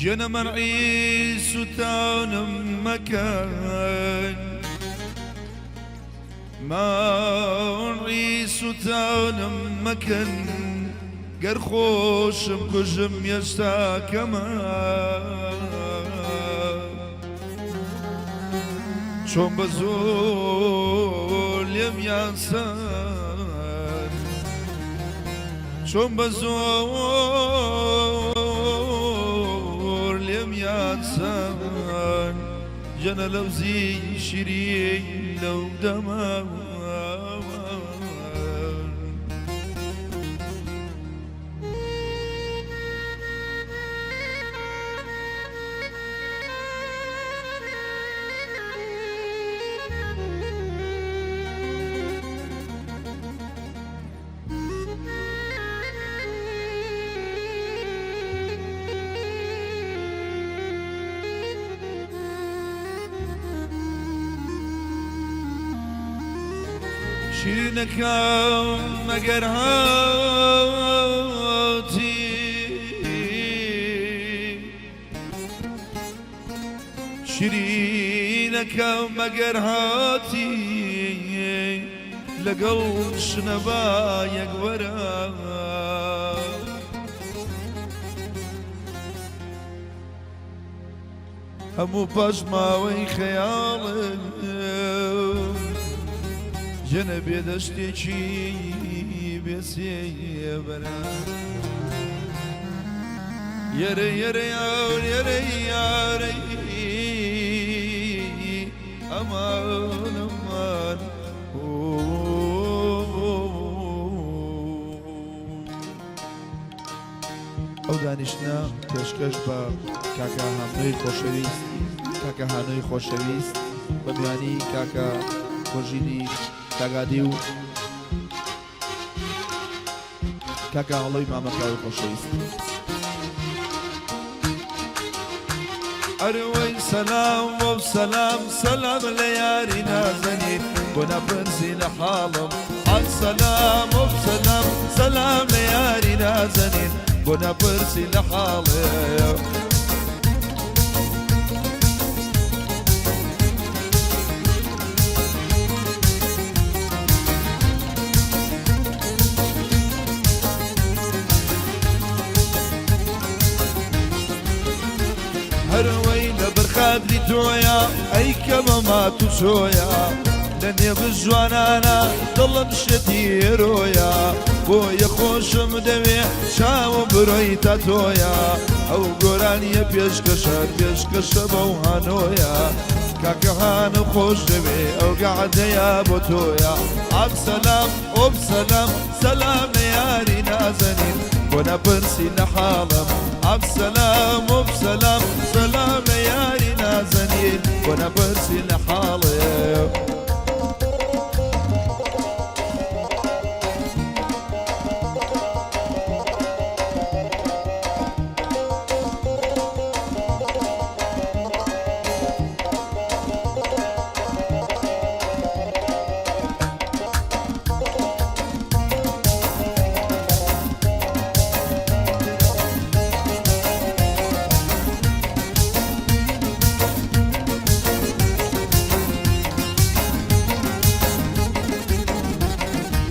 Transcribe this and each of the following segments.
ژنە مەنعی سوتانم مەکەن مەنعی سوتانم مەکەن گەر خۆشم کوژم یەستا کەمە چۆن بە زۆر لێم یان سەر چۆن بە زۆر لێم یان سەر ژەنە لەوزی شیرین لەو دەمە. شیرینەکەم مەگەر هاتی شیرینەکەم مەگەر هاتی لەگەڵ شنەبا یەک وەرە. هەموو پاشماوەی خەیاڵم ژنە بێ دەشتێکی بێ سێبەرە. یەرە یەرە یار یەرە یارەی ئەمان ئەمان. ئەو دانیشتنە پێشکەش بە کاکە هامنۆی خۆشەویست کاکە هانۆی خۆشەویست بە میوانی کاکە کۆژینی کاگادی و کاکە هەڵۆی مامەکاوی خۆشەویست. ئەروەی سەلام وەو سەلام سەلام لە یاری نازەنین بۆ ناپرسی لە حاڵم حال سەلام وەو سەلام سەلام لە یاری نازەنین بۆ ناپرسی لە حاڵم. هەروەی لەبەر خاتری تۆیە ئەی کە بە مات و چۆیە لە نێو جوانانە دڵم شێتی ئێرۆیە بۆیە خۆشم دەوێ چاوم برۆی تا تۆیە ئەو گۆرانیە پێشکەشە پێشکەشە بەو هانۆیە کاکە هانم خۆش دەوێ ئەو گەعدەیە بۆ تۆیە عەب سەلام ئۆب سەلام سەلام لە یاری نازەنین بۆ نەپرسی لە حاڵم عەب سەلام ئۆب سەلام سەلام لە یاری نازەنین بۆ نەپرسی لە حاڵم.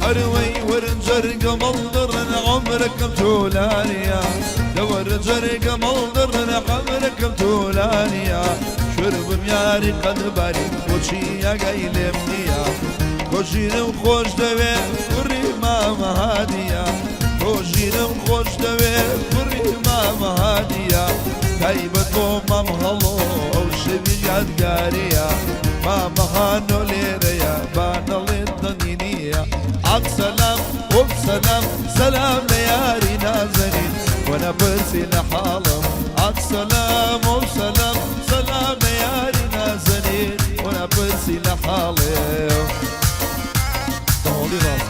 ئەروەی وەرن جەرگە مەڵدڕن عومرەکەم تۆلانیە دەوەرە جەرگە مەڵدڕن عەمرەکەم تۆلانیە شربم یاری قەدباری بۆچی ئاگای لێم نییە کۆژینم خۆش دەوێ کوڕی مامە هادیە کۆژینم خۆش دەوێ کوڕی مامە هادیە تایبەت بۆ مام هەڵۆ ئەو شەوی یادگاریە مامە هانۆ لێرەیە با نەڵێت دەنگی نییە عەب سەلام ئۆب سەلام سەلام لە یاری نازەنین وەنە پرسی لە حاڵم عەب سەلام ئۆب سەلام سەلام لە یاری نازەنین وەنە پرسی لە حاڵم. دەهۆڵی ڕازی.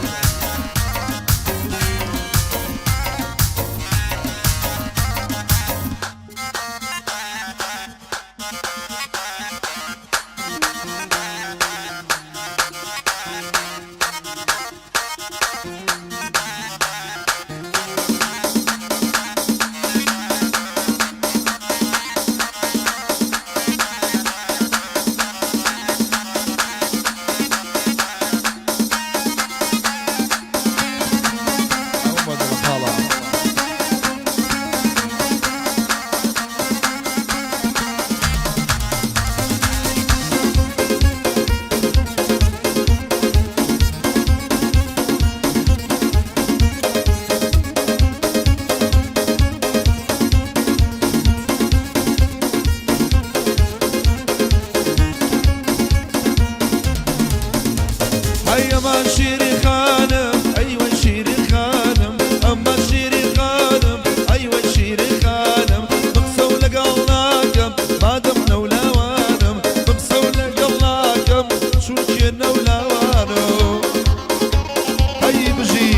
ئەوە بە خاڵە. هەی ئەمان شیری خانم، ئەیوە شیری خانم، ئەمە شیری خانم، ئەیوە شیری خانم، بقسە و لەگەڵ ناکەم مادەم نەولاوانم، بقسە و لەگەڵ ناکەم چونکێ نەولاوانم. هەی بژی.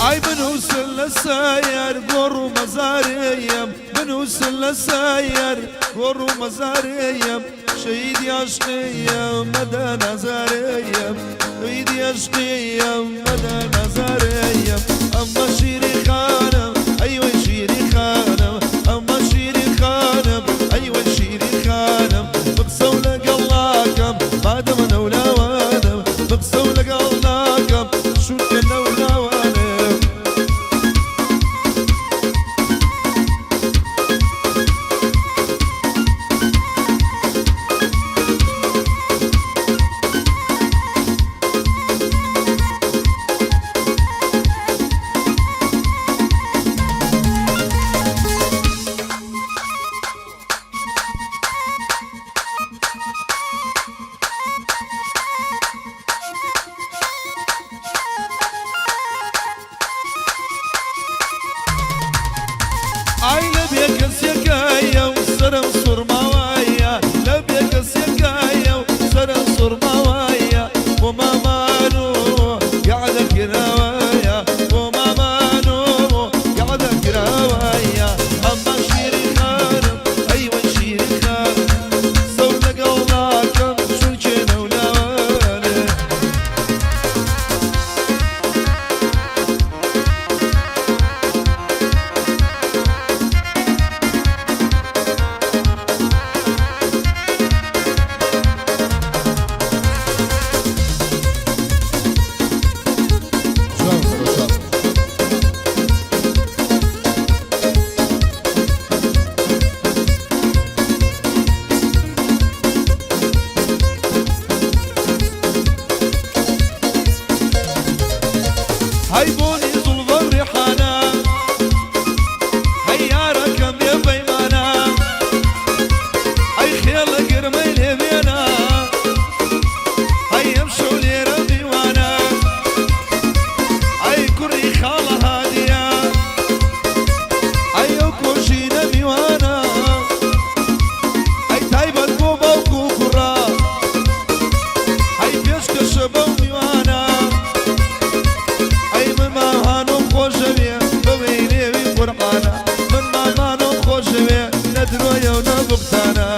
ئای بنووسن لە سایەر گۆڕ و مەزارەیەم، بنووسن لە سایەر گۆڕ و مەزارەیەم، شەهیدی عەشقیەم مەدە نازارەیەم، شەهیدی عەشقیەم مەدە نازارەیەم. ئەمە شیری خانم، ئەیوە شیری خانم، ئەمە شیری خانم، ئەیوە شیری خانم، بقسە و لەگەڵ ناکەم مادەمە نەولاوانم، بقسە و لەگەڵ ناکەم چونکە نەولاوانم. ئای لە بێکەسیەکەیە و سەرم سوڕماوایە، لە بێکەسیەکەیە و سەرم سوڕماوایە، بۆ مامان و گەعدە کراوەیە، بۆ مامان و گەعدە کراوەیە. ئەمە شیری خانم، ئەیوە شیری خانم، سەو لەگەڵ ناکەم چونکێ نەولاوانێ. جوان سەرۆ جوان. هەی بۆنی زوڵفە و ڕێحانە، هەی یارەکەم بێ پەیمانە، ئەی خێڵە گرمەی لێبێنە، ئەی ئەمشەو لێرە میوانە، ئەی کوڕی خاڵە هادیە، ئەی ئەو کۆشینە میوانە، ئەی تایبەت بۆ باوک و کوڕە، ئەی پێشکەشە بەو میوانە، ئەی من ماهانم خۆشەوێ بەوەی لێوی قورعانە، من مامانم خۆشەوێ نە درۆیە و نە بوختانە.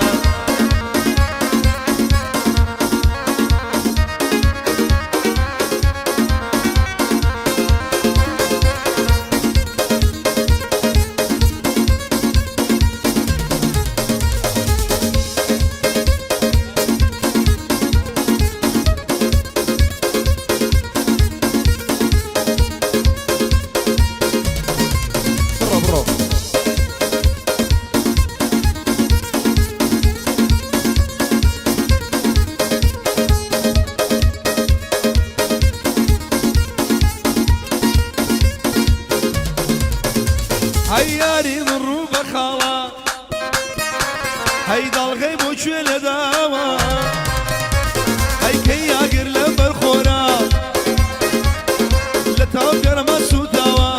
بڕۆ بڕۆ. هەی یاری من ڕوو بە خاڵە، هەی داڵغەی بۆ کوێ لە داوە، هەی کەی ئاگر لە بەرخۆرە، لە تاو گەرمە سووداوە.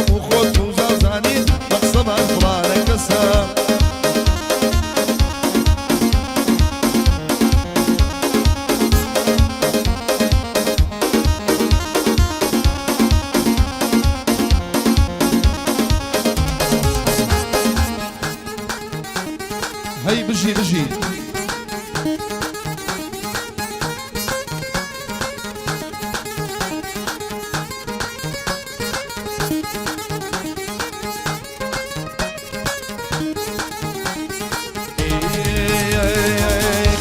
خۆم و خۆت و زازانین بەقسەمان فڵانە کەسە. هەی بژی بژی.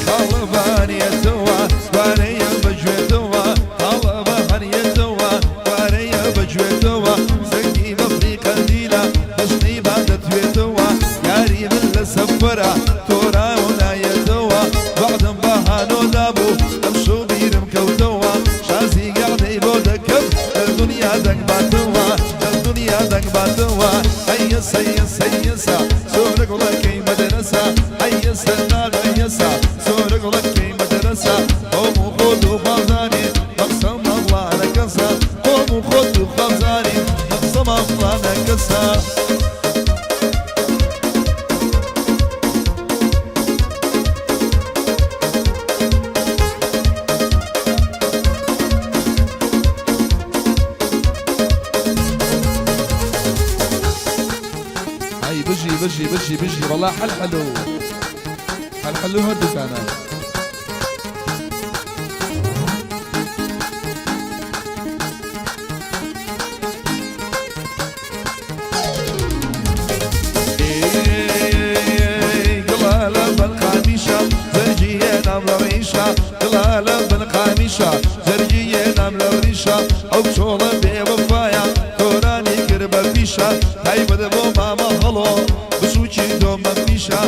خاڵەبانیەتەوە دوارەیە بەگوێتەوە خاڵەبانیەتەوە دوارەیە بەگوێتەوە زەنگی بەفری قەندیلە بەژنی با دەتوێتەوە یاری من لە سەفەرە تۆراوە نایەتەوە وەعدم بە هانۆ دابوو ئەمشەو بیرم کەوتەوە شازی گەعدەی بۆ دەکەم لە دنیا دەنگ باتەوە لە دنیا دەنگ باتەوە هەیەسە یەسە یەسە زۆرە گوڵەکەی مەدرەسە هەیەسە ناغەیەسە زۆرە گوڵەکەی مەدرەسە خۆم و خۆت و خازانی بەقسەم مەڵانە کەسە خۆم و خۆت و خازانی بەقسەم مەڵانە کەسە. ئەی بژی بژی بژی بژی وەڵا حەلحەلو حەلحەلو هەردووکانە. گڵالە بەلقامیشە زەرگیە نام لە ڕیشە گڵالە بەلقامیشە زەرگیە نام لە ڕیشە ئەو چۆڵە بێوەفایە تۆرانی کرد بە پیشە تایبەت بۆ مامە هەڵۆ بچووکی دۆمە پیشە.